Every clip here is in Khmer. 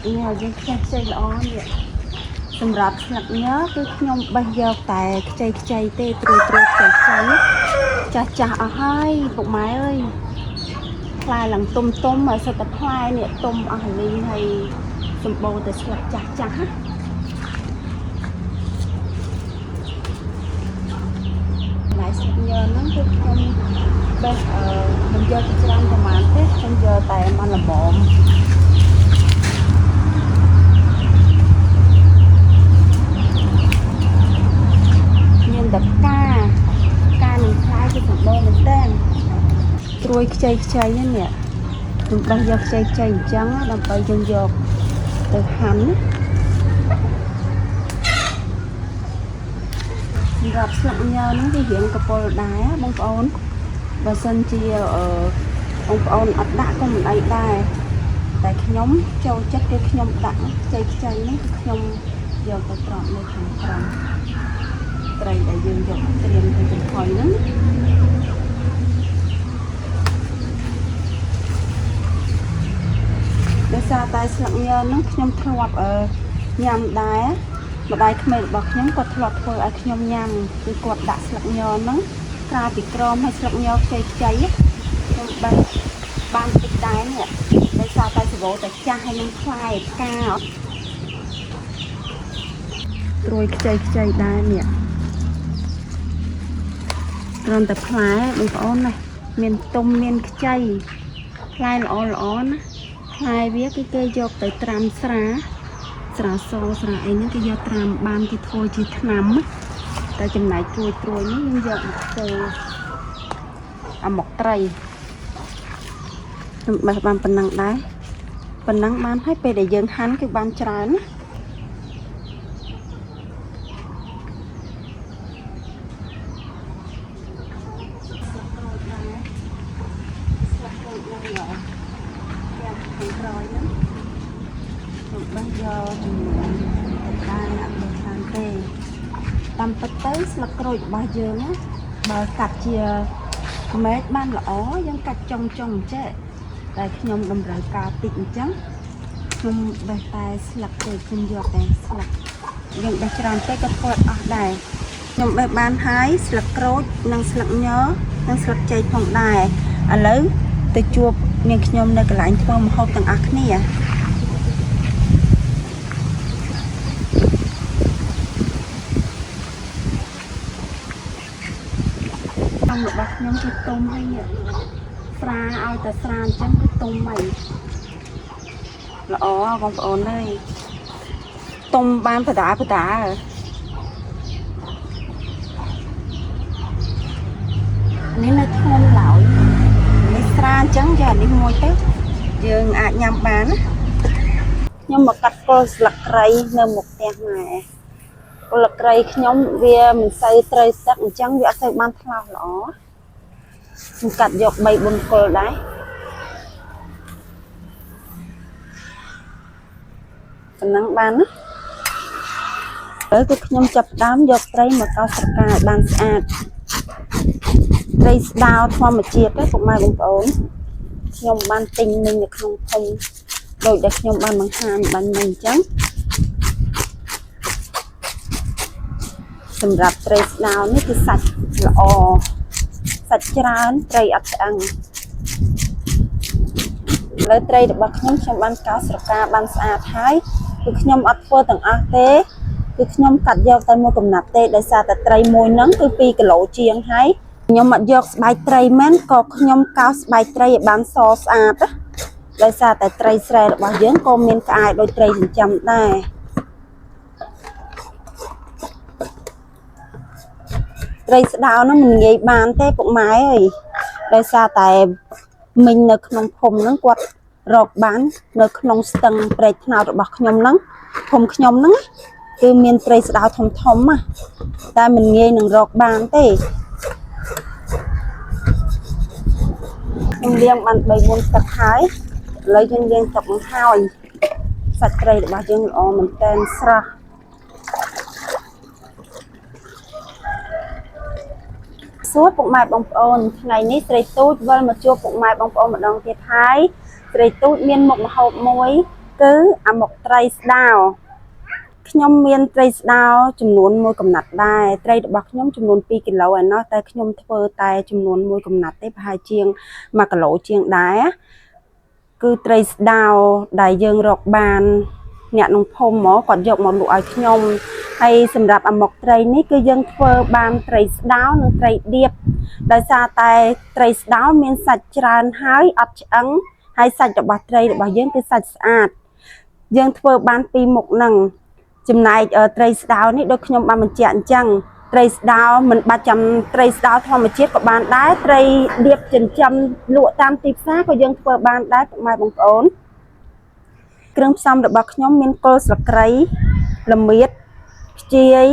កញើយើងខ្ចីខ្ចីល្អនេះសម្រាប់ស្លឹកញើគឺខ្ញុំបេះយកតែខ្ចីខ្ចីទេត្រួយត្រួយខ្ចីខ្ចីចាស់ចាស់អស់ហើយពុកម៉ែអើយផ្លែឡើងទុំទុំឲ្យសិតតែផ្លែនេះទុំអស់លីងហើយសម្បូរតែស្លឹកចាស់ចាស់ណាផ្លែស្លឹកញើហ្នឹងគឺខ្ញុំបេះមិនយកទៅច្រើនប្រហែលទេខ្ញុំយកតែមកល្មមមានតែផ្កាផ្កានឹងផ្លែគឺសម្បូរមែនតើត្រួយខ្ចីខ្ចីហ្នឹងនេះខ្ញុំបេះយកខ្ចីខ្ចីអញ្ចឹងដើម្បីយើងយកទៅហាន់ណាសម្រាប់ស្លឹកញើហ្នឹងវារៀងកពុលដែរបងប្អូនបើសិនជាបងប្អូនអត់ដាក់ក៏មិនអីដែរតែខ្ញុំចូលចិត្តគឺខ្ញុំដាក់ខ្ចីខ្ចីហ្នឹងគឺខ្ញុំយកទៅត្រប់នៅខាងក្រោមត្រីដែលយើងយកត្រៀមទៅចំហុយហ្នឹងដោយសារតែស្លឹកញើហ្នឹងខ្ញុំធ្លាប់ញ៉ាំដែរម្ដាយក្មេករបស់ខ្ញុំគាត់ធ្លាប់ធ្វើឲ្យខ្ញុំញ៉ាំគឺគាត់ដាក់ស្លឹកញហ្នឹងក្រៅពីក្រមហើយស្លឹកញខ្ចីខ្ចីខ្ញុំបេះបានតិចដែរនេះដោយសារតែសបោតែចាស់ហើយនឹងផ្លែផ្កាត្រួយខ្ចីខ្ចីដែរនេះគ្រាន់តែផ្លែបងប្អូនណាមានទុំមានខ្ចីផ្លែល្អល្អណាផ្លែវាគឺគេយកទៅត្រាំស្រាស្រាសស្រាអីហ្នឹងគេយកត្រាំបានគេធ្វើជាថ្នាំតែចំណែកត្រួយត្រួយនេះយើងយកមកធ្វើអាម៉ុកត្រីខ្ញុំបេះបានប៉ុណ្ណឹងដែរប៉ុណ្ណឹងបានហើយពេលដែលយើងហាន់គឺបានច្រើនណាស្លឹកក្រូចនឹងខាងក្រោយហ្នឹងខ្ញុំបេះយកចំនួនដែរអត់បេះច្រើនទេតាមពិតទៅស្លឹកក្រូចរបស់យើងណាបើកាត់ជាមែកបានល្អយើងកាត់ចុងចុងអញ្ចេះតែខ្ញុំតម្រូវការតិចអញ្ចឹងខ្ញុំបេះតែស្លឹកទេខ្ញុំយកតែស្លឹកយើងបេះច្រើនពេកក៏ធ្វើអត់អស់ដែរខ្ញុំបេះបានហើយស្លឹកក្រូចនិងស្លឹកញនិងស្លឹកចេកផងដែរឥឡូវទៅជួបនាងខ្ញុំនៅកន្លែងធ្វើម្ហូបទាំងអស់គ្នា ក្នុងរបស់ខ្ញុំគឺទុំហើយនេះស្រាឲ្យតែស្រាអញ្ចឹងគឺទុំហើយល្អបងប្អូនអើយទុំបានបដាបដានេះនៅធ្ងន់ឡើយនេះស្រាអញ្ចឹងយកអានេះមួយទៅយើងអាចញ៉ាំបានណាខ្ញុំមកកាត់គល់ស្លឹកគ្រៃនៅមុខផ្ទះម៉ែគល់គ្រៃខ្ញុំវាមិនសូវត្រូវទឹកអញ្ចឹងវាអត់សូវបានថ្លោះល្អខ្ញុំកាត់យក3 4គល់ដែរប៉ុណ្ណឹងបានណាឥឡូវគឺខ្ញុំចាប់ផ្ដើមយកត្រីមកកោសស្រកាឲ្យបានស្អាតត្រីស្ដោធម្មជាតិទេពុកម៉ែបងប្អូនខ្ញុំបានទិញមិញនៅក្នុងភូមិដោយដែលខ្ញុំបានបង្ហាញបានមិញអញ្ចឹងសម្រាប់ត្រីស្ដោនេះគឺសាច់ល្អសាច់ច្រើនត្រីអត់ឆ្អឹងឥឡូវត្រីរបស់ខ្ញុំខ្ញុំបានកោសស្រកាបានស្អាតហើយគឺខ្ញុំអត់ធ្វើទាំងអស់ទេគឺខ្ញុំកាត់យកតែមួយកំណាត់ទេដោយសារតែត្រីមួយហ្នឹងគឺ2គីឡូជាងហើយខ្ញុំអត់យកស្បែកត្រីមែនក៏ខ្ញុំកោសស្បែកត្រីឲ្យបានសស្អាតណាដោយសារតែត្រីស្រែរបស់យើងក៏មានក្អែដូចត្រីចិញ្ចឹមដែរត្រីស្ដោហ្នឹងមិនងាយបានទេពុកម៉ែអើយដោយសារតែមិញនៅក្នុងភូមិហ្នឹងគាត់រកបាននៅក្នុងស្ទឹងព្រែកត្នោតរបស់ខ្ញុំហ្នឹងភូមិខ្ញុំហ្នឹងគឺមានត្រីស្ដោធំធំណាតែមិនងាយនឹងរកបានទេខ្ញុំលាងបាន3 4ទឹកហើយឥឡូវយើងលាងទឹកមកហើយសាច់ត្រីរបស់យើងល្អមែនទែនស្រស់សួរពុកម៉ែបងប្អូនថ្ងៃនេះស្រីទូចវិលមកជួបពុកម៉ែបងប្អូនម្ដងទៀតហើយស្រីទូចមានមុខម្ហូបមួយ គឺអាម៉ុកត្រីស្ដោខ្ញុំមានត្រីស្ដោចំនួនមួយកំណាត់ដែរត្រីរបស់ខ្ញុំចំនួន2គីឡូឯណោះតែខ្ញុំធ្វើតែចំនួនមួយកំណាត់ទេប្រហែលជាង1គីឡូជាងដែរគឺត្រីស្ដោដែលយើងរកបានអ្នកក្នុងភូមិមកគាត់យកមកលក់ឲ្យខ្ញុំហើយសម្រាប់អាម៉ុកត្រីនេះគឺយើងធ្វើបានត្រីស្ដោនិងត្រីដៀបដោយសារតែត្រីស្ដោមានសាច់ច្រើនហើយអត់ឆ្អឹងហើយសាច់របស់ត្រីរបស់យើងគឺសាច់ស្អាតយើងធ្វើបានពីរមុខហ្នឹងចំណែកត្រីស្ដោនេះដូចខ្ញុំបានបញ្ជាក់អញ្ចឹងត្រីស្ដោមិនបាច់ចាំត្រីស្ដោធម្មជាតិក៏បានដែរត្រីដៀបចិញ្ចឹមលក់តាមទីផ្សារក៏យើងធ្វើបានដែរពុកម៉ែបងប្អូនគ្រឿងផ្សំរបស់ខ្ញុំមានគល់ស្លឹកគ្រៃល្មៀតខ្ជាយ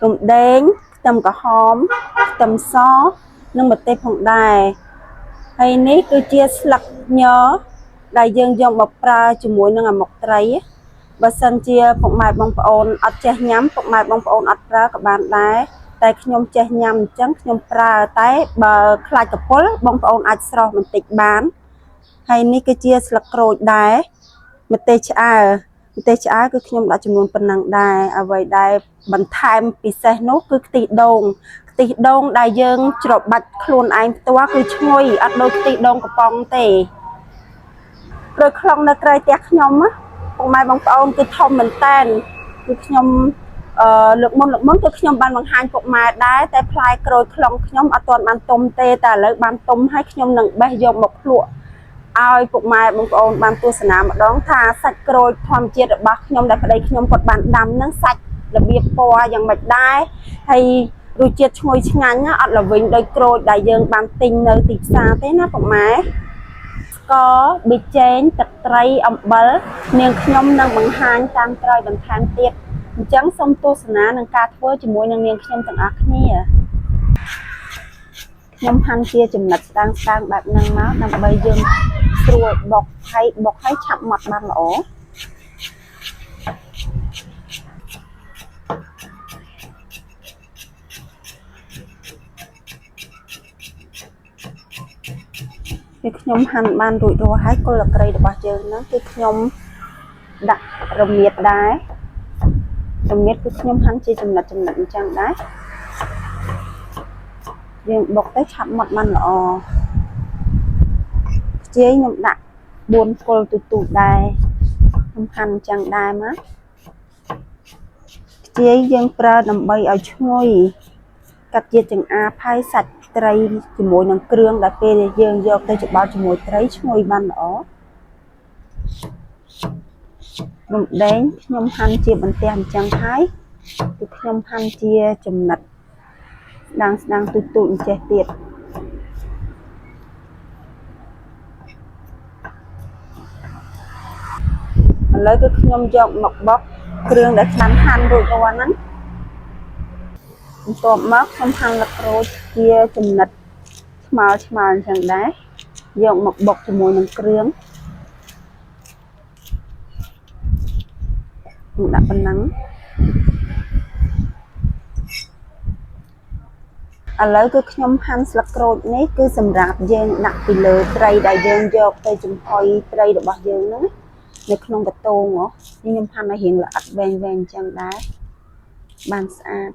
រំដេងខ្ទឹមក្រហមខ្ទឹមសនិងម្ទេសផងដែរហើយនេះគឺជាស្លឹកញដែលយើងយកមកប្រើជាមួយនឹងអាម៉ុកត្រីបើសិនជាពុកម៉ែបងប្អូនអត់ចេះញ៉ាំពុកម៉ែបងប្អូនអត់ប្រើក៏បានដែរតែខ្ញុំចេះញ៉ាំអញ្ចឹងខ្ញុំប្រើតែបើខ្លាចកពុលបងប្អូនអាចស្រស់បន្តិចបានហើយនេះគឺជាស្លឹកក្រូចដែរម្ទេសឆ្អើម្ទេសឆ្អើគឺខ្ញុំដាក់ចំនួនប៉ុណ្ណឹងដែរអ្វីដែលបន្ថែមពិសេសនោះគឺខ្ទិះដូងខ្ទិះដូងដែលយើងច្របាច់ខ្លួនឯងផ្ទាល់គឺឈ្ងុយអត់ដូចខ្ទិះដូងកំប៉ុងទេក្រូចខ្លងនៅក្រោយផ្ទះខ្ញុំណាពុកម៉ែបងប្អូនគឺធំមែនតែនគឺខ្ញុំលើកមុនគឺខ្ញុំបានបង្ហាញពុកម៉ែដែរតែផ្លែក្រូចខ្លងខ្ញុំអត់ទាន់បានទុំទេតែឥឡូវបានទុំហើយខ្ញុំនឹងបេះយកមកភ្លក់ឲ្យពុកម៉ែបងប្អូនបានទស្សនាម្ដងថាសាច់ក្រូចធម្មជាតិរបស់ខ្ញុំដែលប្តីខ្ញុំគាត់បានដាំនឹងសាច់របៀបពណ៌យ៉ាងម៉េចដែរហើយរសជាតិឈ្ងុយឆ្ងាញ់ណាអត់ល្វីងដោយក្រូចដែលយើងបានទិញនៅទីផ្សារទេណាពុកម៉ែស្ករប៊ីចេងទឹកត្រីអំបិលនាងខ្ញុំនឹងបង្ហាញតាមក្រោយបន្ថែមទៀតអញ្ចឹងសូមទស្សនានឹងការធ្វើជាមួយនឹងនាងខ្ញុំទាំងអស់គ្នាខ្ញុំហាន់ជាចំណិតស្ដើងស្ដើងបែបហ្នឹងមកដើម្បីយើងស្រួលបុកហើយបុកហើយឆាប់ម៉ត់បានល្អគឺខ្ញុំហាន់បានរួចរាល់ហើយគល់ត្រីរបស់យើងហ្នឹងគឺខ្ញុំដាក់រមៀតដែររមៀតគឺខ្ញុំហាន់ជាចំណិតចំណិតអញ្ចឹងដែរយើងបុកទៅឆាប់ម៉ត់បានល្អខ្ជាយខ្ញុំដាក់4គល់ទូទូដែរខ្ញុំហាន់អញ្ចឹងដែរមកខ្ជាយយើងប្រើដើម្បីឲ្យឈ្ងុយកាត់ជាតិចង្អាផាយសាច់ត្រីជាមួយនឹងគ្រឿងដែលពេលយើងយកទៅច្របល់ជាមួយត្រីឈ្ងុយបានល្អរំដេងខ្ញុំហាន់ជាបន្ទះអញ្ចឹងហើយគឺខ្ញុំហាន់ជាចំណិតស្ដាងស្ដាងទូទូអញ្ចេះទៀតឥឡូវគឺខ្ញុំយកមកបុកគ្រឿងដែលខ្ញុំហាន់រួចរាល់ហ្នឹងបន្ទាប់មកខ្ញុំហាន់លក្រូចជាចំណិតឆ្មាល់ឆ្មាល់អញ្ចឹងដែរយកមកបុកជាមួយនឹងគ្រឿងខ្ញុំដាក់ប៉ុណ្ណឹងឥឡូវគឺខ្ញុំហាន់ស្លឹកក្រូចនេះគឺសម្រាប់យើងដាក់ពីលើត្រីដែលយើងយកទៅចំហុយត្រីរបស់យើងហ្នឹងនៅក្នុងកតងហ៎ខ្ញុំហាន់ឲ្យរៀងល្អិតវែងវែងអញ្ចឹងដែរបានស្អាត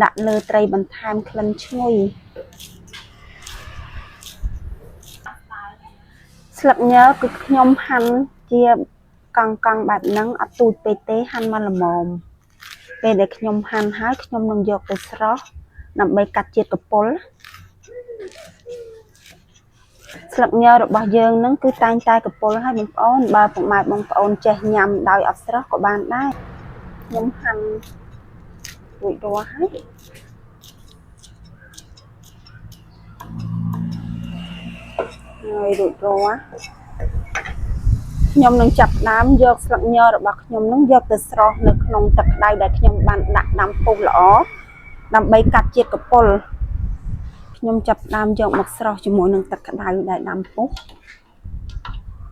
ដាក់លើត្រីបន្ថែមក្លិនឈ្ងុយស្លឹកញើគឺខ្ញុំហាន់ជាកង់កង់បែបហ្នឹងអត់ទូចពេកទេហាន់មកល្មមពេលដែលខ្ញុំហាន់ហើយខ្ញុំនឹងយកទៅស្រស់ដើម្បីកាត់ជាតិកពុលស្លឹកញើរបស់យើងហ្នឹងគឺតែងតែកពុលហើយបងប្អូនបើពុកម៉ែបងប្អូនចេះញ៉ាំដោយអត់ស្រស់ក៏បានដែរខ្ញុំហាន់រួចរាល់ហើយរួចរាល់ខ្ញុំនឹងចាប់ដើមយកស្លឹកញរបស់ខ្ញុំនឹងយកទៅស្រស់នៅក្នុងទឹកក្តៅដែលខ្ញុំបានដាក់ដាំពុះល្អដើម្បីកាត់ជាតិកពុលខ្ញុំចាប់ដើមយកមកស្រស់ជាមួយនឹងទឹកក្តៅដែលដាំពុះ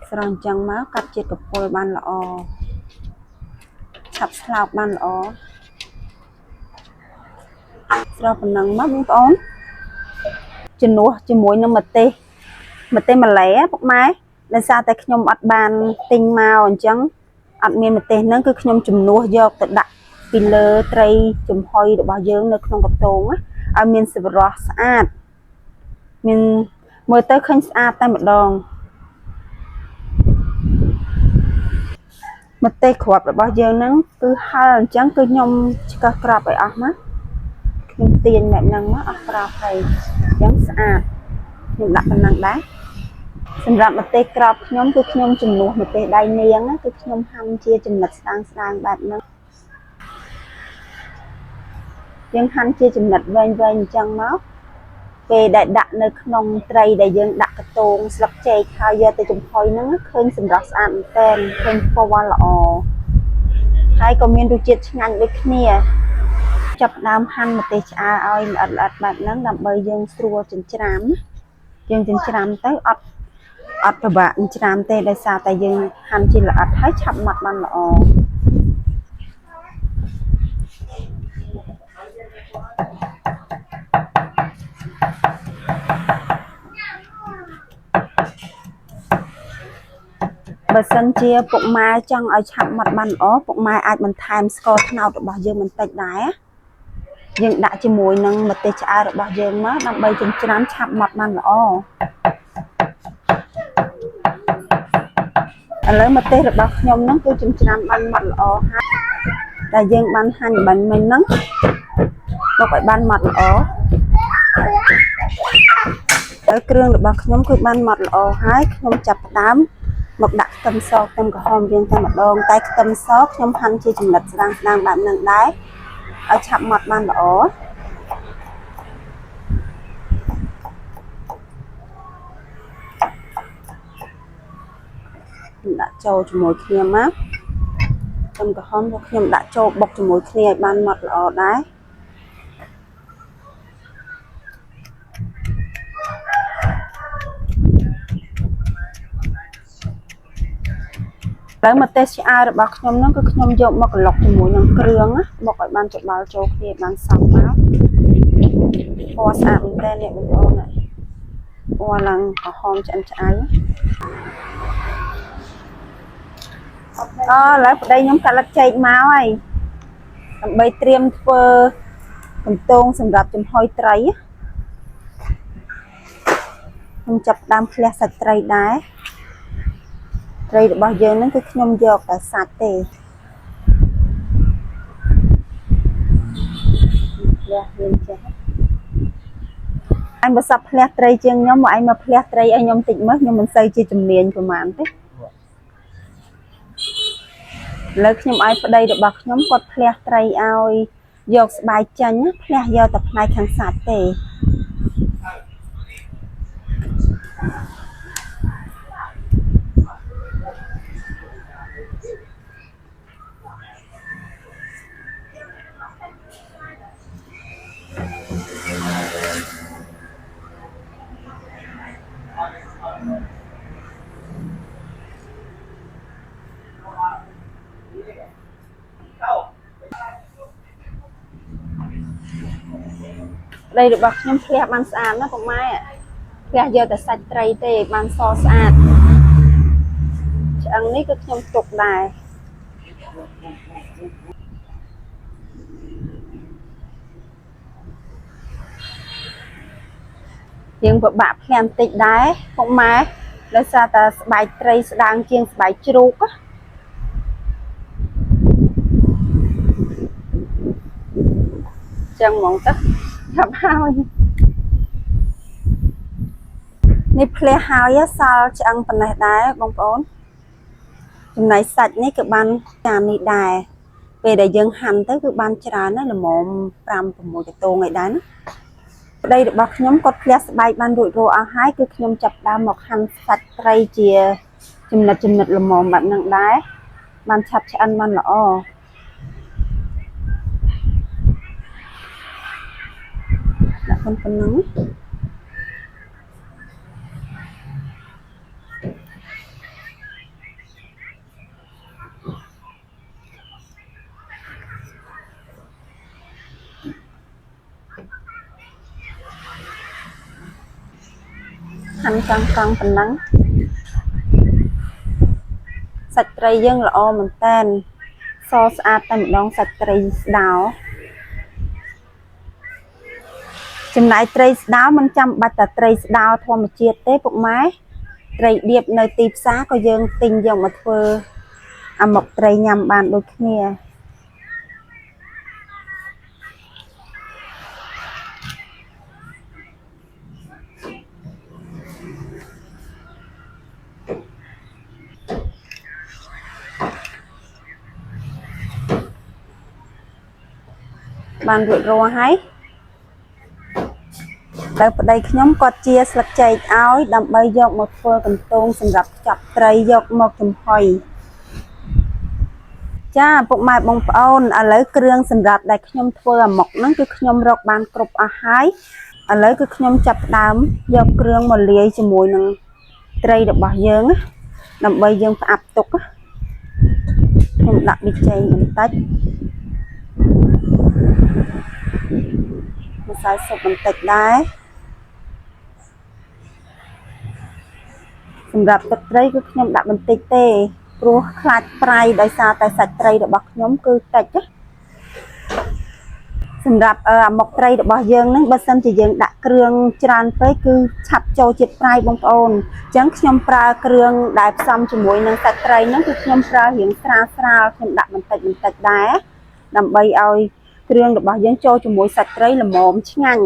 ស្រស់អញ្ចឹងមកកាត់ជាតិកពុលបានល្អឆាប់ស្លោកបានល្អស្រស់ប៉ុណ្ណឹងមកបងប្អូនជំនួសជាមួយនឹងម្ទេសម្ទេសម៉ាឡេពុកម៉ែ ដោយសារតែខ្ញុំអត់បានទិញមកអញ្ចឹងអត់មានម្ទេសហ្នឹងគឺខ្ញុំជំនួសយកទៅដាក់ពីលើត្រីចំហុយរបស់យើងនៅក្នុងកន្ទោងណាឲ្យមានសម្រស់ស្អាតមានមើលទៅឃើញស្អាតតែម្ដងម្ទេសគ្រាប់របស់យើងហ្នឹងគឺហឹរអញ្ចឹងគឺខ្ញុំឆ្កឹះក្របឲ្យអស់មកខ្ញុំទាញបែបហ្នឹងមកអស់ក្របហើយអញ្ចឹងស្អាតខ្ញុំដាក់ប៉ុណ្ណឹងដែរសម្រាប់ម្ទេសក្របខ្ញុំគឺខ្ញុំជំនួសម្ទេសដៃនាងណាគឺខ្ញុំហាន់ជាចំណិតស្ដើងស្ដើងបែបហ្នឹងយើងហាន់ជាចំណិតវែងវែងអញ្ចឹងមកពេលដែលដាក់នៅក្នុងត្រីដែលយើងដាក់កតងស្លឹកចេកហើយយកទៅចំហុយហ្នឹងឃើញសម្រស់ស្អាតមែនទែនឃើញពណ៌ល្អហើយក៏មានរសជាតិឆ្ងាញ់ដូចគ្នាចាប់ផ្ដើមហាន់ម្ទេសឆ្អើរឲ្យល្អិតល្អិតបែបហ្នឹងដើម្បីយើងស្រួលចិញ្ច្រាំណាយើងចិញ្ច្រាំទៅអត់អត់ពិបាកចិញ្ច្រាំទេដោយសារតែយើងហាន់ជាល្អិតហើយឆាប់ម៉ត់បានល្អបើសិនជាពុកម៉ែចង់ឲ្យឆាប់ម៉ត់បានល្អពុកម៉ែអាចបន្ថែមស្ករត្នោតរបស់យើងបន្តិចដែរយើងដាក់ជាមួយនឹងម្ទេសឆ្អើររបស់យើងមកដើម្បីចិញ្ច្រាំឆាប់ម៉ត់បានល្អឥឡូវម្ទេសរបស់ខ្ញុំហ្នឹងគឺចិញ្ច្រាំបានម៉ត់ល្អហើយតែយើងបានហាញ់បាញ់មិញហ្នឹងមកឲ្យបានម៉ត់ល្អហើយគ្រឿងរបស់ខ្ញុំគឺបានម៉ត់ល្អហើយខ្ញុំចាប់ផ្ដើមមកដាក់ខ្ទឹមសខ្ទឹមក្រហមយើងតែម្ដងតែខ្ទឹមសខ្ញុំហាន់ជាចំណិតស្ដើងស្ដើងបែបហ្នឹងដែរឲ្យឆាប់ម៉ត់បានល្អខ្ញុំដាក់ចូលជាមួយគ្នាមកខ្ទឹមក្រហមក៏ខ្ញុំដាក់ចូលបុកជាមួយគ្នាឲ្យបានម៉ត់ល្អដែរឥឡូវម្ទេសឆ្អើររបស់ខ្ញុំហ្នឹងគឺខ្ញុំយកមកក្លុកជាមួយនឹងគ្រឿងណាបុកឲ្យបានច្បល់ចូលគ្នាបានសព្វមកពណ៌ស្អាតមែនតើនេះបងប្អូនពណ៌ឡើងក្រហមឆ្អិនឆ្អៅឥឡូវប្តីខ្ញុំកាត់លិតចេកមកហើយដើម្បីត្រៀមធ្វើកន្ទងសម្រាប់ចំហុយត្រីខ្ញុំចាប់ដើមភ្លះសាច់ត្រីដែរត្រីរបស់យើងហ្នឹងគឺខ្ញុំយកតែសាច់ទេភ្លះយើងចេះអញបើសັບភ្លះត្រីជាងខ្ញុំមកឯងមកភ្លះត្រីឲ្យខ្ញុំតិចមើលខ្ញុំមិនសូវជាជំនាញប្រហែលទេលើខ្ញុំឲ្យប្តីរបស់ខ្ញុំគាត់ភ្លះត្រីឲ្យយកស្បែកចាញ់ណាភ្លះយកតែផ្នែកខាងសាច់ទេប្តីរបស់ខ្ញុំភ្លះបានស្អាតណាស់ពុកម៉ែភ្លះយកតែសាច់ត្រីទេបានសស្អាតឆ្អឹងនេះគឺខ្ញុំទុកដែរយើងពិបាកភ្លះបន្តិចដែរពុកម៉ែដោយសារតែស្បែកត្រីស្ដើងជាងស្បែកជ្រូកចឹងហ្មងទៅចាប់ហើយនេះភ្លះហើយសល់ឆ្អឹងប៉ុណ្ណេះដែរបងប្អូនចំណែកសាច់នេះគឺបានចាននេះដែរពេលដែលយើងហាន់ទៅគឺបានច្រើនណាស់ល្មម5 6កតងអីដែរណាប្តីរបស់ខ្ញុំគាត់ភ្លះស្បែកបានរួចរាល់អស់ហើយគឺខ្ញុំចាប់ដើមមកហាន់សាច់ត្រីជាចំណិតចំណិតល្មមបែបហ្នឹងដែរបានឆាប់ឆ្អិនបានល្អដាក់ប៉ុណ្ណឹងហាន់កង់កង់ប៉ុណ្ណឹង សាច់ត្រីយើងល្អមែនតើសស្អាតតែម្ដងសាច់ត្រីស្ដោចំណែកត្រីស្ដោមិនចាំបាច់តែត្រីស្ដោធម្មជាតិទេពុកម៉ែត្រីដៀបនៅទីផ្សារក៏យើងទិញយកមកធ្វើអាម៉ុកត្រីញ៉ាំបានដូចគ្នាបានរួចរាល់ហើយទៅប្តីខ្ញុំគាត់ជាស្លឹកចេកឲ្យដើម្បីយកមកធ្វើកន្ទងសម្រាប់ខ្ចប់ត្រីយកមកចំហុយចាពុកម៉ែបងប្អូនឥឡូវគ្រឿងសម្រាប់ដែលខ្ញុំធ្វើអាម៉ុកហ្នឹងគឺខ្ញុំរកបានគ្រប់អស់ហើយឥឡូវគឺខ្ញុំចាប់ផ្ដើមយកគ្រឿងមកលាយជាមួយនឹងត្រីរបស់យើងណាដើម្បីយើងផ្អាប់ទុកណាខ្ញុំដាក់ប៊ីចេងបន្តិចម្សៅស៊ុបបន្តិចដែរសម្រាប់ទឹកត្រីគឺខ្ញុំដាក់បន្តិចទេព្រោះខ្លាចប្រៃដោយសារតែសាច់ត្រីរបស់ខ្ញុំគឺតិចណាសម្រាប់អាម៉ុកត្រីរបស់យើងហ្នឹងបើសិនជាយើងដាក់គ្រឿងច្រើនពេកគឺឆាប់ចូលជាតិប្រៃបងប្អូនអញ្ចឹងខ្ញុំប្រើគ្រឿងដែលផ្សំជាមួយនឹងសាច់ត្រីហ្នឹងគឺខ្ញុំប្រើរៀងស្រាលស្រាលខ្ញុំដាក់បន្តិចបន្តិចដែរដើម្បីឲ្យគ្រឿងរបស់យើងចូលជាមួយសាច់ត្រីល្មមឆ្ងាញ់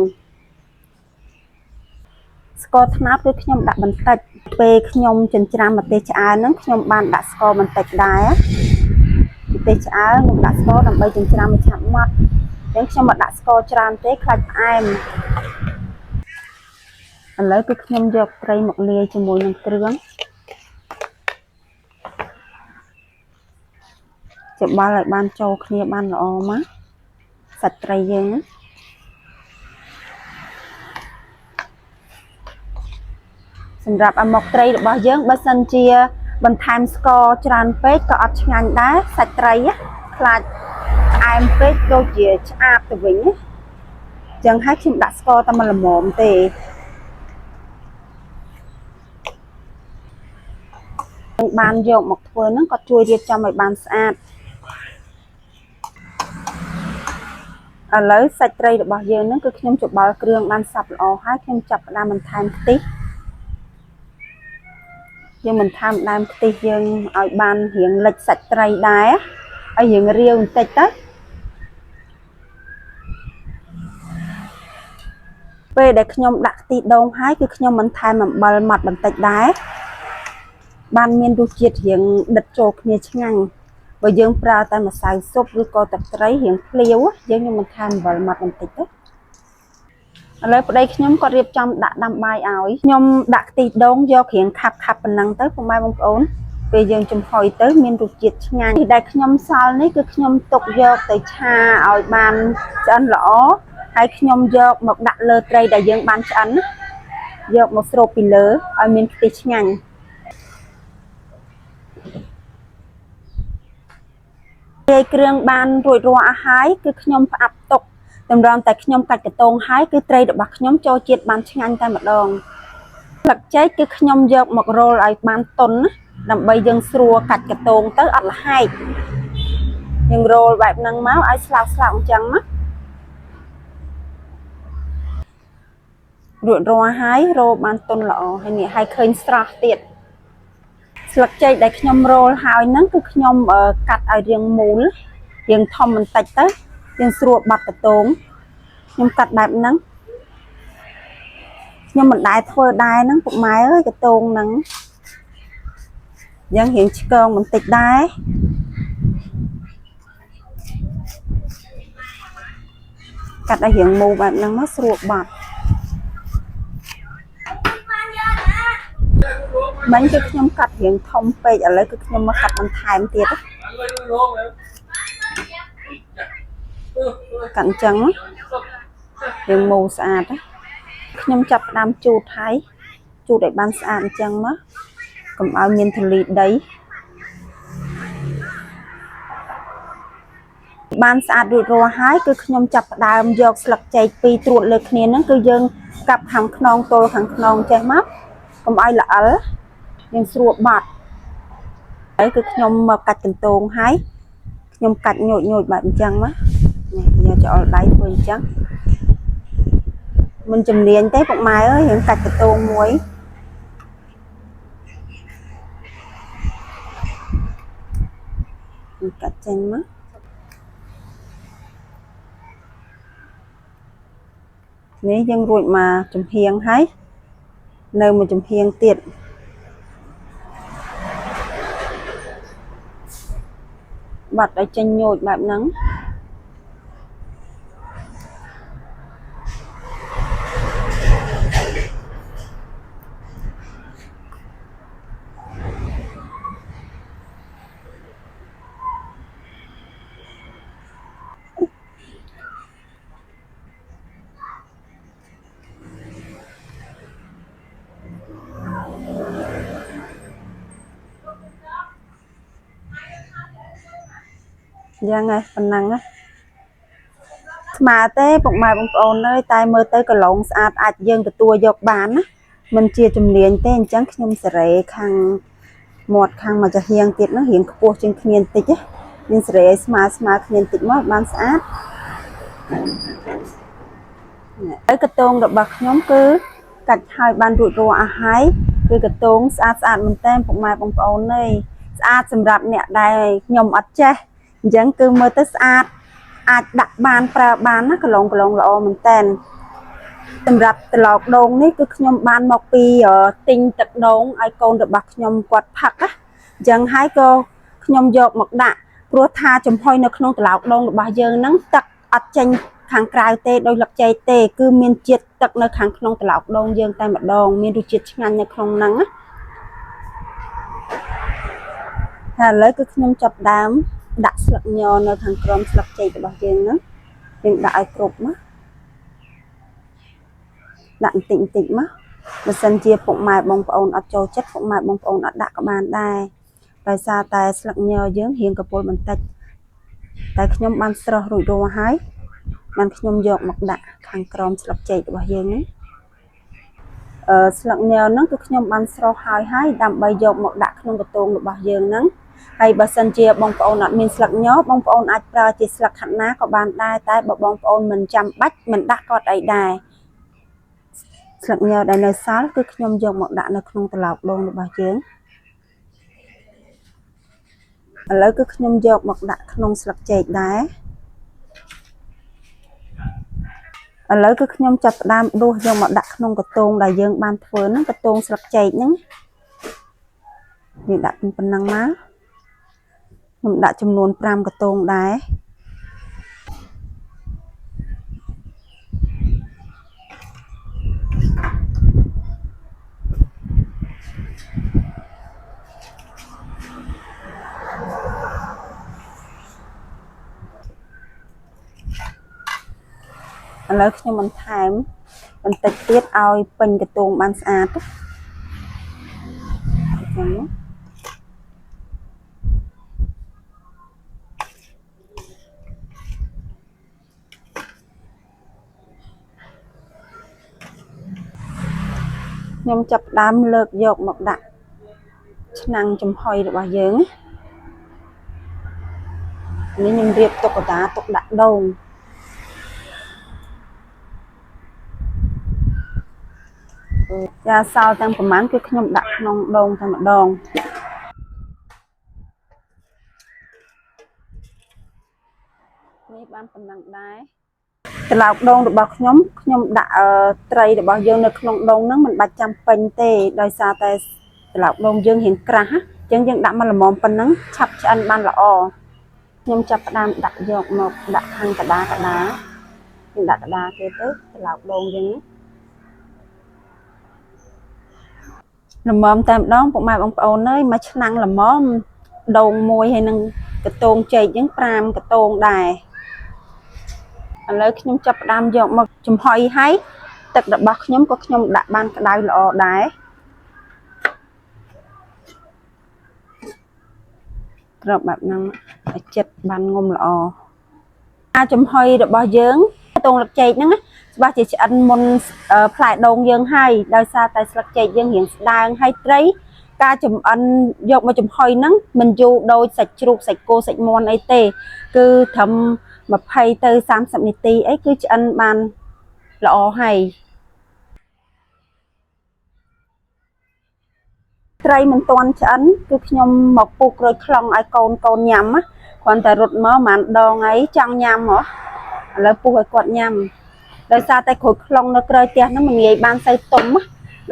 ស្ករត្នោតគឺខ្ញុំដាក់បន្តិចពេលខ្ញុំចិញ្ច្រាំម្ទេសឆ្អើរហ្នឹងខ្ញុំបានដាក់ស្ករបន្តិចដែរម្ទេសឆ្អើរខ្ញុំដាក់ស្ករដើម្បីចិញ្ច្រាំឲ្យឆាប់ម៉ត់អញ្ចឹងខ្ញុំមិនដាក់ស្ករច្រើនទេខ្លាចផ្អែមឥឡូវគឺខ្ញុំយកត្រីមកលាយជាមួយនឹងគ្រឿងច្បល់ឲ្យបានចូលគ្នាបានល្អមកសាច់ត្រីយើងណាសម្រាប់អាម៉ុកត្រីរបស់យើងបើសិនជាបន្ថែមស្ករច្រើនពេកក៏អត់ឆ្ងាញ់ដែរសាច់ត្រីខ្លាចផ្អែមពេកដូចជាឆ្អាបទៅវិញណាចឹងហើយខ្ញុំដាក់ស្ករតែមួយល្មមទេបានយកមកធ្វើហ្នឹងក៏ជួយរៀបចំឲ្យបានស្អាតឥឡូវសាច់ត្រីរបស់យើងហ្នឹងគឺខ្ញុំច្បល់គ្រឿងបានសព្វល្អហើយខ្ញុំចាប់ផ្ដើមបន្ថែមខ្ទិះយើងបន្ថែមដើមខ្ទិះយើងឲ្យបានរៀងលិចសាច់ត្រីដែរឲ្យរៀងរាវបន្តិចទៅពេលដែលខ្ញុំដាក់ខ្ទិះដូងហើយគឺខ្ញុំបន្ថែមអំបិលម៉ត់បន្តិចដែរបានមានរសជាតិរៀងដិតចូលគ្នាឆ្ងាញ់បើយើងប្រើតែម្សៅស៊ុបឬក៏ទឹកត្រីរៀងភ្លាវយើងខ្ញុំបន្ថែមអំបិលម៉ត់បន្តិចទៅឥឡូវប្តីខ្ញុំគាត់រៀបចំដាក់ដាំបាយឲ្យខ្ញុំដាក់ខ្ទិះដូងយករៀងខាប់ខាប់ប៉ុណ្ណឹងទៅពុកម៉ែបងប្អូនពេលយើងចំហុយទៅមានរសជាតិឆ្ងាញ់ដែលខ្ញុំសល់នេះគឺខ្ញុំទុកយកទៅឆាឲ្យបានឆ្អិនល្អហើយខ្ញុំយកមកដាក់លើត្រីដែលយើងបានឆ្អិនយកមកស្រូបពីលើឲ្យមានខ្ទិះឆ្ងាញ់លាយគ្រឿងបានរួចរាល់អស់ហើយគឺខ្ញុំផ្អាប់ទុកតម្រាំតែខ្ញុំកាច់កតងហើយគឺត្រីរបស់ខ្ញុំចូលជាតិបានឆ្ងាញ់តែម្ដងស្លឹកចេកគឺខ្ញុំយកមករោលឲ្យបានទន់ណាដើម្បីយើងស្រួលកាច់កតងទៅអត់លហែកយើងរោលបែបហ្នឹងមកឲ្យស្លោកស្លោកអញ្ចឹងណារួចរាល់ហើយរោលបានទន់ល្អហើយនេះឲ្យឃើញស្រស់ទៀតស្លឹកចេកដែលខ្ញុំរោលហើយហ្នឹងគឺខ្ញុំកាត់ឲ្យរាងមូលរាងធំបន្តិចទៅយើងស្រួលបាត់កតងខ្ញុំកាត់បែបហ្នឹងខ្ញុំមិនដែលធ្វើដែរហ្នឹងពុកម៉ែអើយកតងហ្នឹងយើងរៀងឆ្កងបន្តិចដែរកាត់ឲ្យរៀងមូលបែបហ្នឹងមកស្រួលបាត់មិញគឺខ្ញុំកាត់រៀងធំពេកឥឡូវគឺខ្ញុំមកកាត់បន្ថែមទៀតកាត់អញ្ចឹងរៀងមូលស្អាតខ្ញុំចាប់ផ្ដើមជូតហើយជូតឲ្យបានស្អាតអញ្ចឹងមកកុំឲ្យមានធូលីដីបានស្អាតរួចរាល់ហើយគឺខ្ញុំចាប់ផ្ដើមយកស្លឹកចេកពីរត្រួតលើគ្នាហ្នឹងគឺយើងកាប់ខាងខ្នងទល់ខាងខ្នងចេះមកកុំឲ្យល្អិលយើងស្រួលបាត់ ហើយគឺខ្ញុំមកកាច់កន្ទងហើយខ្ញុំកាច់ញូចញូចបែបអញ្ចឹងមកនេះយកច្អល់ដៃធ្វើអញ្ចឹងមិនជំនាញទេពុកម៉ែអើយរឿងកាច់កន្ទងមួយកាត់ចេញមកនេះយើងរួចមកចំហៀងហើយនៅមួយចំហៀងទៀតបាត់ឲ្យចេញញូចបែបហ្នឹងយ៉ាងហើយប៉ុណ្ណឹងណាស្មើទេពុកម៉ែបងប្អូនអើយតែមើលទៅកន្លងស្អាតអាចយើងទទួលយកបានណាមិនជាជំនាញទេអញ្ចឹងខ្ញុំសេរីខាងមាត់ខាងមកចាហៀងទៀតហ្នឹងរៀងខ្ពស់ជាងគ្នាបន្តិចណាយើងសេរីឲ្យស្មើស្មើគ្នាបន្តិចមកបានស្អាតហើយកតងរបស់ខ្ញុំគឺកាច់ហើយបានរួចរាល់អស់ហើយគឺកតងស្អាតស្អាតមែនតើពុកម៉ែបងប្អូនអើយស្អាតសម្រាប់អ្នកដែលខ្ញុំអត់ចេះអញ្ចឹងគឺមើលទៅស្អាតអាចដាក់បានប្រើបានណាកន្លងកន្លងល្អមែនតើសម្រាប់ត្រឡោកដូងនេះគឺខ្ញុំបានមកពីទិញទឹកដូងឲ្យកូនរបស់ខ្ញុំគាត់ផឹកណាអញ្ចឹងហើយក៏ខ្ញុំយកមកដាក់ព្រោះថាចំហុយនៅក្នុងត្រឡោកដូងរបស់យើងហ្នឹងទឹកអត់ចេញខាងក្រៅទេដោយលឹកចេកទេគឺមានជាតិទឹកនៅខាងក្នុងត្រឡោកដូងយើងតែម្ដងមានរសជាតិឆ្ងាញ់នៅក្នុងហ្នឹងណាហើយឥឡូវគឺខ្ញុំចាប់ដើមដាក់ស្លឹកញនៅខាងក្រោមស្លឹកចេករបស់យើងហ្នឹងយើងដាក់ឲ្យគ្រប់មកដាក់បន្តិចបន្តិចមកបើសិនជាពុកម៉ែបងប្អូនអត់ចូលចិត្តពុកម៉ែបងប្អូនអត់ដាក់ក៏បានដែរដោយសារតែស្លឹកញយើងរៀងកពុលបន្តិចតែខ្ញុំបានស្រស់រួចរាល់ហើយបានខ្ញុំយកមកដាក់ខាងក្រោមស្លឹកចេករបស់យើងហ្នឹងស្លឹកញហ្នឹងគឺខ្ញុំបានស្រស់ហើយហើយដើម្បីយកមកដាក់ក្នុងកន្ទងរបស់យើងហ្នឹងហើយបើសិនជាបងប្អូនអត់មានស្លឹកញបងប្អូនអាចប្រើជាស្លឹកខាត់ណាក៏បានដែរតែបើបងប្អូនមិនចាំបាច់មិនដាក់ក៏អត់អីដែរស្លឹកញដែលនៅសល់គឺខ្ញុំយកមកដាក់នៅក្នុងត្រឡោកដូងរបស់យើងឥឡូវគឺខ្ញុំយកមកដាក់ក្នុងស្លឹកចេកដែរឥឡូវគឺខ្ញុំចាប់ផ្ដើមដួសយកមកដាក់ក្នុងកន្ទងដែលយើងបានធ្វើហ្នឹងកន្ទងស្លឹកចេកហ្នឹងយើងដាក់ប៉ុណ្ណឹងមកខ្ញុំដាក់ចំនួន5កន្ទងដែរឥឡូវខ្ញុំបន្ថែមបន្តិចទៀតឲ្យពេញកន្ទងបានស្អាតអញ្ចឹងខ្ញុំចាប់ផ្ដើមលើកយកមកដាក់ឆ្នាំងចំហុយរបស់យើងនេះខ្ញុំរៀបទុកកតាទុកដាក់ដូងចាសល់ទាំងប្រមាណគឺខ្ញុំដាក់ក្នុងដូងតែម្ដងនេះបានប៉ុណ្ណឹងដែរត្រឡោកដូងរបស់ខ្ញុំខ្ញុំដាក់ត្រីរបស់យើងនៅក្នុងដូងហ្នឹងមិនបាច់ចាំពេញទេដោយសារតែត្រឡោកដូងយើងរៀងក្រាស់អញ្ចឹងយើងដាក់មកល្មមប៉ុណ្ណឹងឆាប់ឆ្អិនបានល្អខ្ញុំចាប់ផ្ដើមដាក់យកមកដាក់ខាងកដាកដាខ្ញុំដាក់កដាគេទៅត្រឡោកដូងយើងល្មមតែម្ដងពុកម៉ែបងប្អូនអើយមកឆ្នាំងល្មមដូងមួយហើយនឹងកន្ទងចេកហ្នឹង5កន្ទងដែរឥឡូវខ្ញុំចាប់ផ្ដើមយកមកចំហុយហើយទឹករបស់ខ្ញុំក៏ខ្ញុំដាក់បានក្តៅល្អដែរក្របបែបហ្នឹងឲ្យចិត្តបានងំល្អអាចំហុយរបស់យើងកន្ទងលឹកចេកហ្នឹងច្បាស់ជាឆ្អិនមុនផ្លែដូងយើងហើយដោយសារតែស្លឹកចេកយើងរៀងស្ដើងហើយត្រី ការចំអិនយកមកចំហុយហ្នឹងមិនយូរដូចសាច់ជ្រូកសាច់គោសាច់មាន់អីទេ គឺត្រឹម20ទៅ30នាទីអីគឺឆ្អិនបានល្អហើយត្រីមិនទាន់ឆ្អិនគឺខ្ញុំមកពុះក្រូចខ្លុងឲ្យកូនកូនញ៉ាំណាគ្រាន់តែរត់មកប្រហែលដងអីចង់ញ៉ាំហ៎ឥឡូវពុះឲ្យគាត់ញ៉ាំដោយសារតែក្រូចខ្លុងនៅក្រោយផ្ទះហ្នឹងមិនងាយបានសូវទុំណា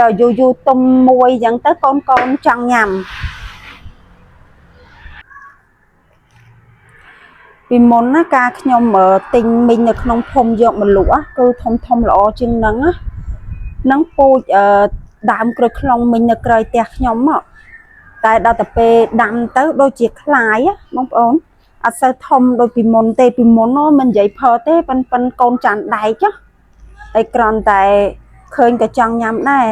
ដល់យូរយូរទុំមួយអញ្ចឹងទៅកូនកូនចង់ញ៉ាំពីមុនណាការខ្ញុំទិញមីងនៅក្នុងភូមិយកមកលក់គឺធំធំល្អជាងហ្នឹងណានឹងពូជដើមក្រូចខ្លុងមីងនៅក្រោយផ្ទះខ្ញុំមកតែដល់ទៅពេលដាំទៅដូចជាคล้ายបងប្អូនអត់សូវធំដូចពីមុនទេពីមុនមិននិយាយផលទេប៉ិនប៉ិនកូនចានដែកហើយគ្រាន់តែឃើញក៏ចង់ញ៉ាំដែរ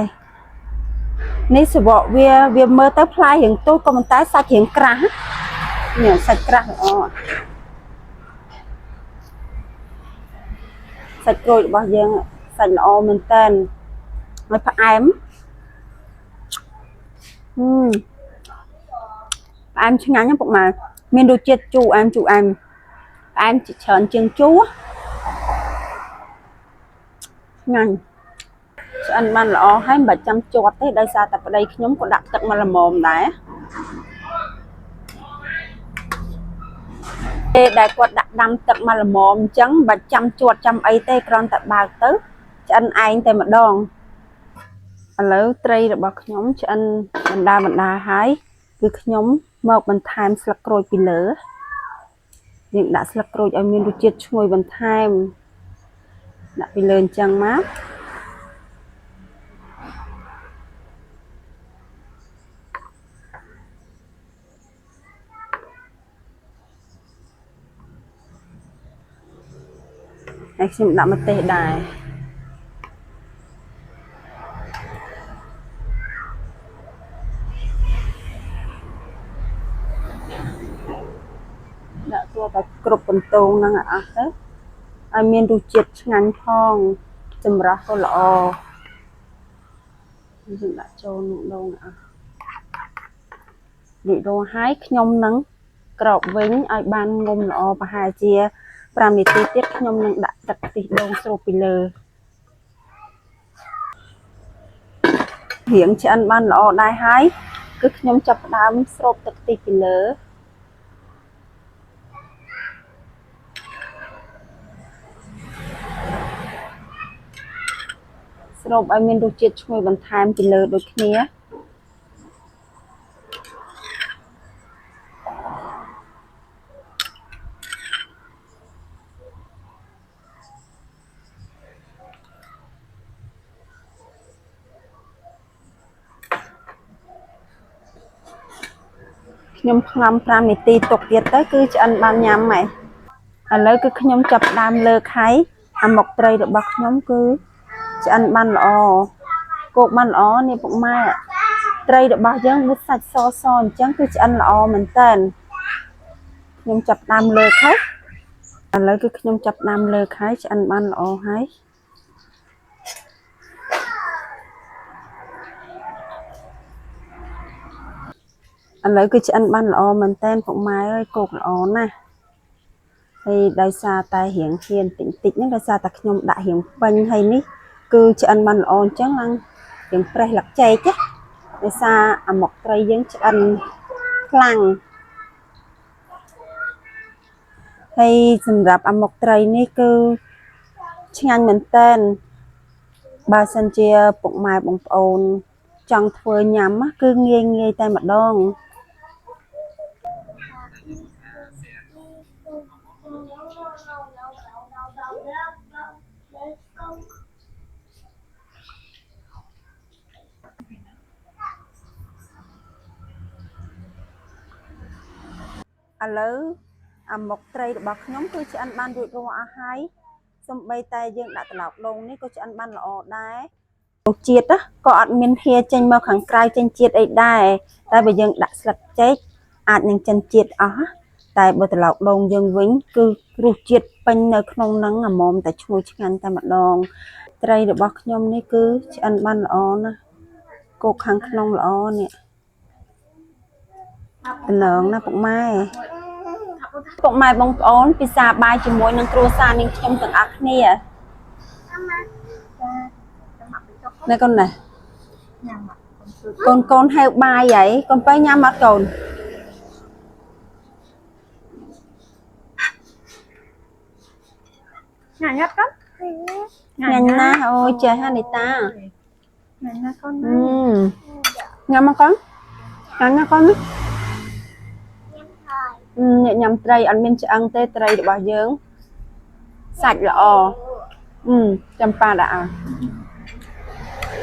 នេះសវកវាវាមើលទៅផ្លែរៀងទូចក៏ប៉ុន្តែសាច់រៀងក្រាស់នេះសាច់ក្រាស់ល្អសាច់ក្រូចរបស់យើងសាច់ល្អមែនតើហើយផ្អែមផ្អែមឆ្ងាញ់ណាស់ពុកម៉ែមានរសជាតិជូរអែមជូរអែមផ្អែមច្រើនជាងជូរឆ្ងាញ់ឆ្អិនបានល្អហើយមិនបាច់ចាំជាប់ទេដោយសារតែប្តីខ្ញុំក៏ដាក់ទឹកមកល្មមដែរពេលដែលគាត់ដាក់ដាំទឹកមកល្មមអញ្ចឹងមិនបាច់ចាំជាប់ចាំអីទេគ្រាន់តែបើកទៅឆ្អិនឯងតែម្ដងឥឡូវត្រីរបស់ខ្ញុំឆ្អិនបណ្ដាបណ្ដាហើយគឺខ្ញុំមកបន្ថែមស្លឹកក្រូចពីលើយើងដាក់ស្លឹកក្រូចឲ្យមានរសជាតិឈ្ងុយបន្ថែមដាក់ពីលើអញ្ចឹងមកហើយខ្ញុំដាក់ម្ទេសដែរដាក់តួតែគ្រប់បន្ទងហ្នឹងឲ្យអស់ទៅឲ្យមានរសជាតិឆ្ងាញ់ផងចម្រោះក៏ល្អខ្ញុំដាក់ចូលក្នុងដងអស់រួចរាល់ហើយខ្ញុំនឹងក្របវិញឲ្យបានងុំល្អប្រហែលជា5នាទីទៀតខ្ញុំនឹងដាក់ទឹកខ្ទិះដូងស្រូបពីលើរៀងឆ្អិនបានល្អដែរហើយគឺខ្ញុំចាប់ផ្ដើមស្រូបទឹកខ្ទិះពីលើស្រូបឲ្យមានរសជាតិឈ្ងុយបន្ថែមពីលើដូចគ្នាខ្ញុំផ្ងំ5នាទីទុកទៀតទៅគឺឆ្អិនបានញ៉ាំហើយឥឡូវគឺខ្ញុំចាប់ផ្ដើមលើកហើយអាមុកត្រីរបស់ខ្ញុំគឺឆ្អិនបានល្អគោកបានល្អនេះពុកម៉ែត្រីរបស់យើងវាសាច់សសអញ្ចឹងគឺឆ្អិនល្អមែនតើខ្ញុំចាប់ផ្ដើមលើកហើយឥឡូវគឺខ្ញុំចាប់ផ្ដើមលើកហើយឆ្អិនបានល្អហើយឥឡូវគឺឆ្អិនបានល្អមែនតើពុកម៉ែអើយគោកល្អណាស់ហើយដោយសារតែរៀងហ៊ានតិចតិចហ្នឹងដោយសារតែខ្ញុំដាក់រៀងពេញហើយនេះគឺឆ្អិនបានល្អអញ្ចឹងឡើងរៀងប្រេះលឹកចេកណាដោយសារអាមុកត្រីយើងឆ្អិនខ្លាំងហើយសម្រាប់អាមុកត្រីនេះគឺឆ្ងាញ់មែនតើបើសិនជាពុកម៉ែបងប្អូនចង់ធ្វើញ៉ាំគឺងាយងាយតែម្ដងឥឡូវអាមុកត្រីរបស់ខ្ញុំគឺឆ្អិនបានរួចរាល់អស់ហើយសូម្បីតែយើងដាក់ត្រឡោកដូងនេះក៏ឆ្អិនបានល្អដែររសជាតិក៏អត់មានហៀចេញមកខាងក្រៅចេញជាតិអីដែរតែបើយើងដាក់ស្លឹកចេកអាចនឹងចិនជាតិអស់តែបើត្រឡោកដូងយើងវិញគឺរសជាតិពេញនៅក្នុងហ្នឹងអាមុំតែឈ្ងុយឆ្ងាញ់តែម្ដងត្រីរបស់ខ្ញុំនេះគឺឆ្អិនបានល្អណាស់គោកខាងក្នុងល្អនេះ តំណងណាពុកម៉ែពុកម៉ែបងប្អូនពិសាបាយជាមួយនឹងគ្រួសារនាងខ្ញុំទាំងអស់គ្នាណែកូនណែកូនកូនហៅបាយហីកូនទៅញ៉ាំអត់កូន ញ៉ាំញ៉ាំកូន ញ៉ាំណាស់អូយចេះហានីតា ញ៉ាំណាកូន អឺញ៉ាំមកកូនញ៉ាំណាកូនណាអឺអ្នកញ៉ាំត្រីអត់មានឆ្អឹងទេត្រីរបស់យើងសាច់ល្អអឺចំប៉ាដាក់ឲ្យ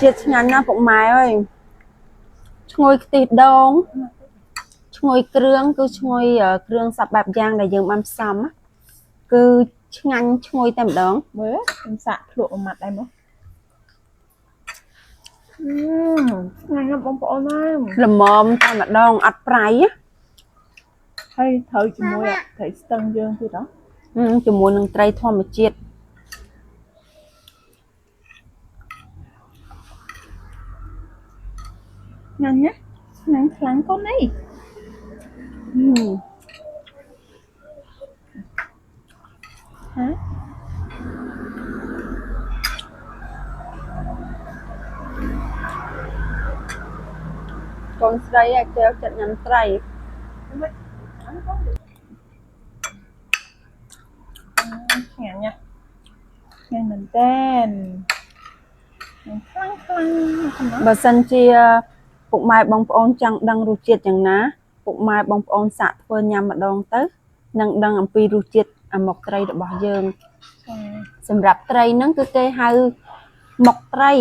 ជាតិឆ្ងាញ់ណាស់ពុកម៉ែអើយឈ្ងុយខ្ទិះដូងឈ្ងុយគ្រឿងគឺឈ្ងុយគ្រឿងសពបែបយ៉ាងដែលយើងបានផ្សំណាគឺឆ្ងាញ់ឈ្ងុយតែម្ដង មើលខ្ញុំសាកភ្លក់មួយម៉ាត់ដែរមកអឺឆ្ងាញ់ណាស់បងប្អូនណា ល្មមតែម្ដងអត់ប្រៃណា ហើយត្រូវជាមួយត្រីស្ទឹងយើងទៀតហ៎ ហឹមជាមួយនឹងត្រីធម្មជាតិ ញ៉ាំណាឆ្ងាញ់ខ្លាំងកូននេះ ហឹម ហ៎ កូនស្រីអាកែវចិត្តញ៉ាំត្រី ឆ្ងាញ់ណាឆ្ងាញ់មែនតើខ្លាំងខ្លាំងខ្លាំង បើសិនជាពុកម៉ែបងប្អូនចង់ដឹងរសជាតិយ៉ាងណាពុកម៉ែបងប្អូនសាកធ្វើញ៉ាំម្ដងទៅនឹងដឹងអំពីរសជាតិអាម៉ុកត្រីរបស់យើង ចា សម្រាប់ត្រីហ្នឹងគឺគេហៅមុកត្រី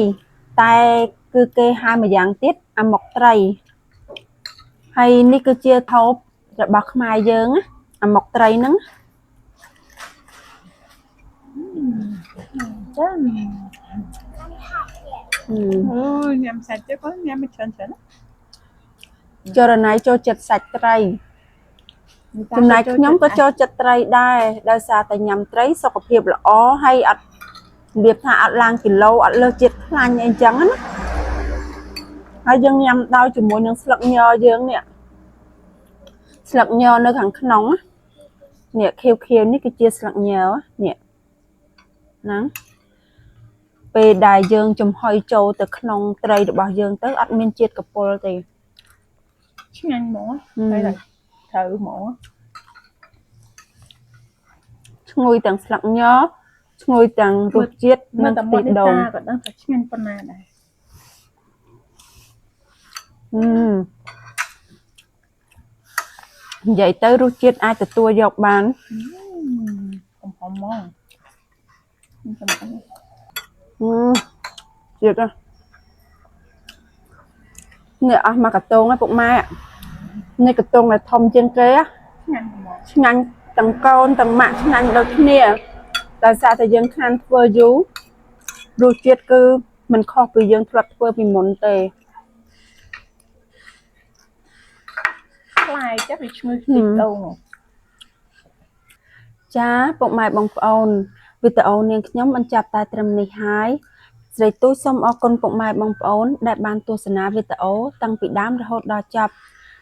តែគឺគេហៅម្យ៉ាងទៀតអាម៉ុកត្រីហើយនេះគឺជាថោបរបស់ខ្មែរយើងណាអាម៉ុកត្រីហ្នឹង ចា ហឹម អូញ៉ាំសាច់ទេកូនញ៉ាំមិនច្រើនច្រើន ចរណៃចូលចិត្តសាច់ត្រី ចំណែកខ្ញុំក៏ចូលចិត្តត្រីដែរដោយសារតែញ៉ាំត្រីសុខភាពល្អហើយអត់របៀបថាអត់ឡើងគីឡូអត់លើសជាតិខ្លាញ់អីចឹងណាហើយយើងញ៉ាំដោយជាមួយនឹងស្លឹកញយើងនេះស្លឹកញនៅខាងក្នុងណានេះខៀវខៀវនេះគឺជាស្លឹកញនេះហ្នឹងពេលដែលយើងចំហុយចូលទៅក្នុងត្រីរបស់យើងទៅអត់មានជាតិកពុលទេ ឆ្ងាញ់ហ្មងហើយត្រូវហ្មង ឈ្ងុយទាំងស្លឹកញឈ្ងុយទាំងរសជាតិ មើ និង លតែមាត់នេះ ខ្ទិះដូង តាក៏ដឹងថាឆ្ងាញ់ប៉ុណ្ណាដែរ ហឹមនិយាយទៅរសជាតិអាចទទួលយកបាន កំហំហ្មងខ្ញុំចាំអត់ ហឹមជាតិណាស់នេះអស់មកកតងហើយពុកម៉ែនេះកតងដែលធំជាងគេហ៎ ឆ្ងាញ់ហ្មង ឆ្ងាញ់ទាំងកូនទាំងម៉ាក់ឆ្ងាញ់ដូចគ្នាដោយសារតែយើងខានធ្វើយូររសជាតិគឺមិនខុសពីយើងធ្លាប់ធ្វើពីមុនទេ ខ្លាយចាស់វាឈ្ងុយខ្ទិះដូង ចាពុកម៉ែបងប្អូនវីដេអូនាងខ្ញុំបញ្ចប់តែត្រឹមនេះហើយស្រីទូចសូមអរគុណពុកម៉ែបងប្អូនដែលបានទស្សនាវីដេអូតាំងពីដើមរហូតដល់ចប់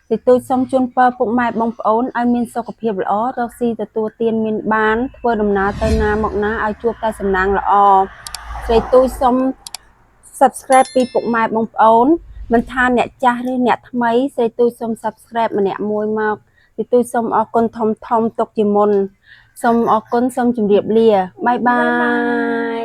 ស្រីទូចសូមជូនពរពុកម៉ែបងប្អូនឲ្យមានសុខភាពល្អរកស៊ីទទួលទានមានបានធ្វើដំណើរទៅណាមកណាឲ្យជួបតែសំណាងល្អស្រីទូចសូម Subscribe ពីពុកម៉ែបងប្អូនមិនថាអ្នកចាស់ឬអ្នកថ្មីស្រីទូចសូម Subscribe ម្នាក់មួយមកស្រីទូចសូមអរគុណធំធំទុកជាមុនសូមអរគុណសូមជម្រាបលាបាយបាយ។